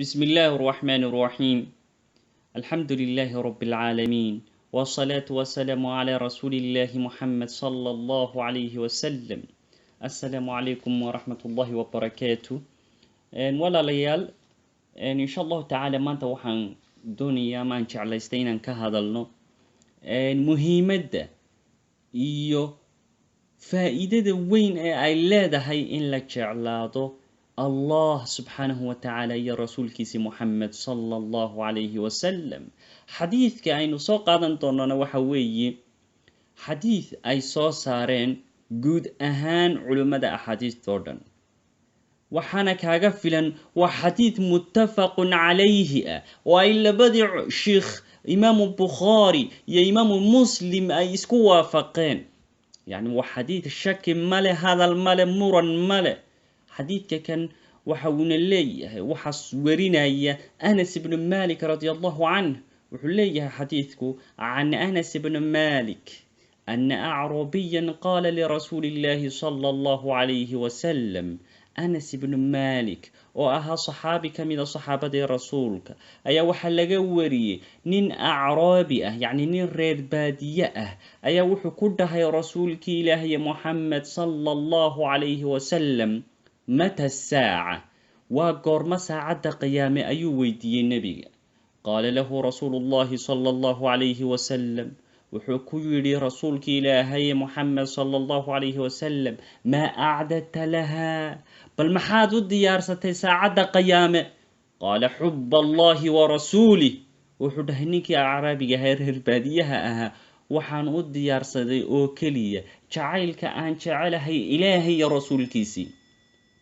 بسم الله الرحمن الرحيم، الحمد لله رب العالمين، والصلاة والسلام على رسول الله محمد صلى الله عليه وسلم. السلام عليكم ورحمة الله وبركاته. Walaalayaal, insha Allahu tacaala maanta waxaan doonayaa maan jeclaystay inaan ka hadalno muhiimadda iyo faa'iidada weyn ee ay leedahay in la jeclaado Allah subxaanahu wa tacaala iyo rasuulkiisi Moxamed sala Allahu calayhi wasalam. Xadiidka aynu soo qaadan doonana waxa weeye xadiid ay soo saareen guud ahaan culimmada axaadiista oo dhan, waxaana kaaga filan waa xadiid muttafaqun calayhi ah oo ay labadii sheikh, Imaamu Bukhaari iyo Imaamu Muslim, ay isku waafaqeen. Yacni waa xadiid shaki male, hadal male, muran male. Xadiidka kan waxa uuna leeyahay, waxaa warinaya Anas ibnu Malik radi Allahu canh. Wuxuu leeyahay xadiidku: can Anas ibni Malik ana acrabiya qala lirasuuli illahi sala Allahu calayhi wasalam. Anas ibnu Malik oo ahaa saxaabi ka mida saxaabadii rasuulka ayaa waxaa laga wariyey nin acraabi ah, yacni nin reer baadiye ah, ayaa wuxuu ku dhahay rasuulkii Ilaahay Moxamed sala Allahu calayhi wasalam: mata saaca? Waa goormo saacadda qiyaame? Ayuu weydiiyey nebiga. Qaala lahu rasuulu llahi sala Allahu calayhi wasalam, wuxuu ku yidhi rasuulkii Ilaahay Moxamed sala Allahu calayhi wasalam: maa acdadta laha? Bal maxaad u diyaarsatay saacadda qiyaame? Qaala: xuba Allahi wa rasuulih. Wuxuu dhahay ninkii acraabiga ahaa, reer baadiyaha ahaa: waxaan u diyaarsaday oo keliya jacaylka aan jecelahay Ilaahay iyo rasuulkiisii.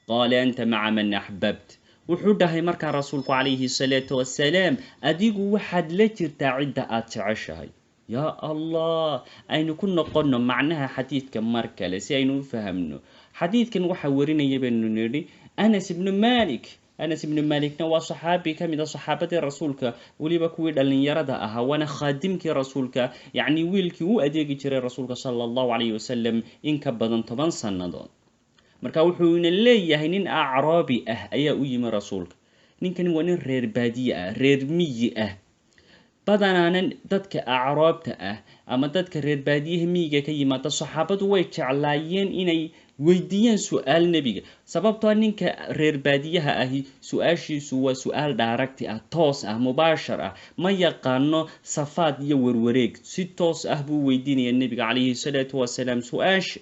Qaala: anta maca man axbabt. Wuxuu dhahay markaa rasuulku calayhi salaatu wasalaam: adigu waxaad la jirtaa cidda aad jeceshahay. Yaa Allah! Aynu ku noqonno macnaha xadiidka mar kale si aynu u fahamno. Xadiidkan waxaa warinaya baynu nidhi Anas ibnu Malik. Anas ibnu Malikna waa saxaabi ka mid a saxaabadii rasuulka, weliba kuwii dhallinyarada ahaa, waana khaadimkii rasuulka, yacni wiilkii u adeegi jiray rasuulka sala Allahu calayhi wasalam in ka badan 10 sannadood. Marka wuxuuna leeyahay nin acraabi ah ayaa u yimi rasuulka. Ninkani waa nin reer baadiye ah, reer miyi ah. Badanaanan dadka acraabta ah ama dadka reer baadiyaha miyiga ka yimaada, saxaabadu way jeclaayeen inay weydiiyaan su-aal nebiga, sababtoo ninka reer baadiyaha ahi su-aashiisu waa su-aal direct ah, toos ah, mubaashar ah, ma yaqaano safaad iyo werwareeg. Si toos ah buu weydiinaya nebiga calayhi salaatu wasalaam su-aasha.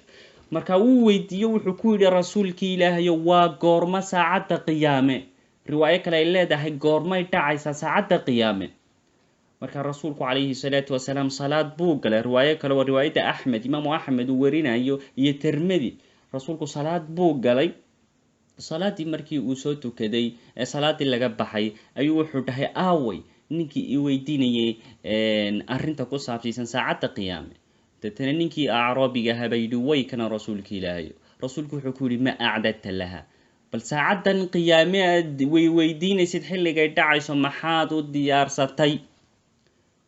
Marka uu weydiiyo, wuxuu ku yidhi: rasuulkii Ilaahayo, waa goormo saacadda qiyaame? Riwaayo kale ay leedahay: goormay dhacaysaa saacadda qiyaame? Marka rasuulku calayhi salaatu wasalaam salaad buu galay. Riwaayo kale waa riwaayadda Axmed, Imaamu Axmed uu warinayo, iyo Termedi. Rasuulku salaad buu galay. Salaaddii markii uu soo tukaday ee salaaddii laga baxay ayuu wuxuu dhahay: aaway ninkii ii weydiinayay arrinta ku saabsiisan saacadda qiyaame? Deetana ninkii acraabiga ahaa baa yidhi: way kana, rasuulka Ilaahayo. Rasuulku wuxuu ku yidhi: ma acdadta laha? Bal saacaddan qiyaame aad way weydiinaysid xilligay dhacayso maxaad u diyaarsatay?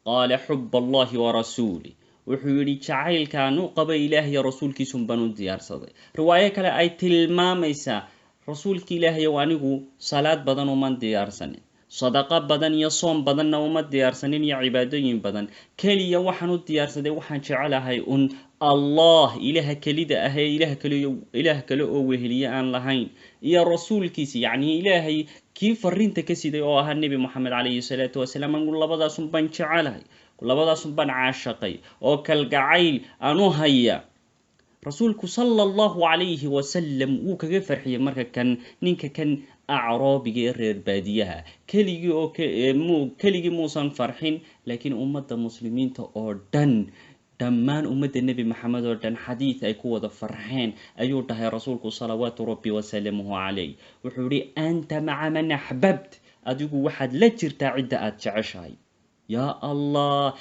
Qaala: xub Allahi wa rasuulih. Wuxuu yidhi: jacaylkaan u qaba Ilaah iyo rasuulkiisun baan u diyaarsaday. Riwaayo kale ay tilmaamaysaa: rasuulki Ilaahayow, anigu salaad badan uman diyaarsanin, sadaqo badan iyo soom badanna uma diyaarsanin iyo cibaadooyin badan. Keliya waxaan u diyaarsaday waxaan jecelahay un Allah, Ilaaha kelida ah ee ilaah kale, ilaah kale oo weheliye aan lahayn, iyo rasuulkiisa, yacni Ilaahay kii fariinta ka siday oo ahaa Nebi Moxamed calayhi salaatu wasalaam. Anigu labadaasun baan jecelahay, labadaasun baan caashaqay oo kalgacayl aan u haya. Rasuulku sala Allahu calayhi wasalam wuu kaga farxiyey marka kan ninka kan acraabiga ee reer baadiyaha. Keligii oo keligii muusan farxin, laakiin ummadda muslimiinta oo dhan, dhammaan ummadda Nebi Maxamed oo dhan, xadiid ay ku wada farxeen ayuu dhahay rasuulku salawaatu rabbi wasalaamuhu calayh. Wuxuu yihi: anta maca man axbabt. Adigu waxaad la jirtaa cidda aad jeceshahay. Yaa Allah!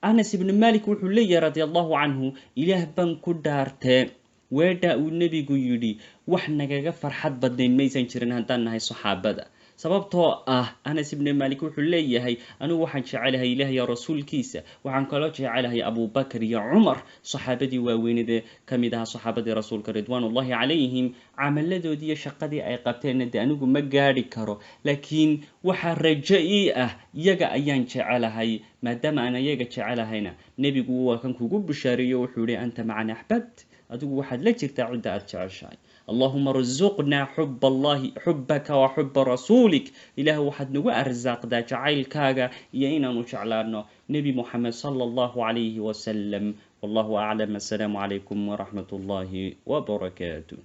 Anas ibnu Malik wuxuu leeyahay radia Allahu canhu: Ilaah baan ku dhaartee, weedha uu nebigu yidhi wax nagaga farxad badnayn maysan jirin haddaan nahay saxaabada. Sababtoo ah Anas ibnu Malik wuxuu leeyahay: anigu waxaan jecelahay Ilaah iyo rasuulkiisa, waxaan kaloo jecelahay Abubakar iyo Cumar, saxaabadii waaweynade ka mid ahaa saxaabadii rasuulka ridwaanullahi calayhim. Camaladoodii iyo shaqadii ay qabteenna de anigu ma gaadhi karo, laakiin waxaa rajo ii ah iyaga ayaan jecelahay. Maadaama aan iyaga jecelahayna, Nebigu waa kan kugu bushaareeyo, wuxuu yihi: "Anta macan axbabt", adigu waxaad la jirtaa cidda aad jeceshahay. Allahuma rzuqnaa xub allahi, xubaka wa xuba rasuulik. Ilaah, waxaad nagu arsaaqdaa jacaylkaaga iyo inaanu jeclaano Nebi Moxamed sala Allahu calayhi wasalam. Wallahu aclam. Assalaamu calaykum waraxmat ullahi wabarakaatu.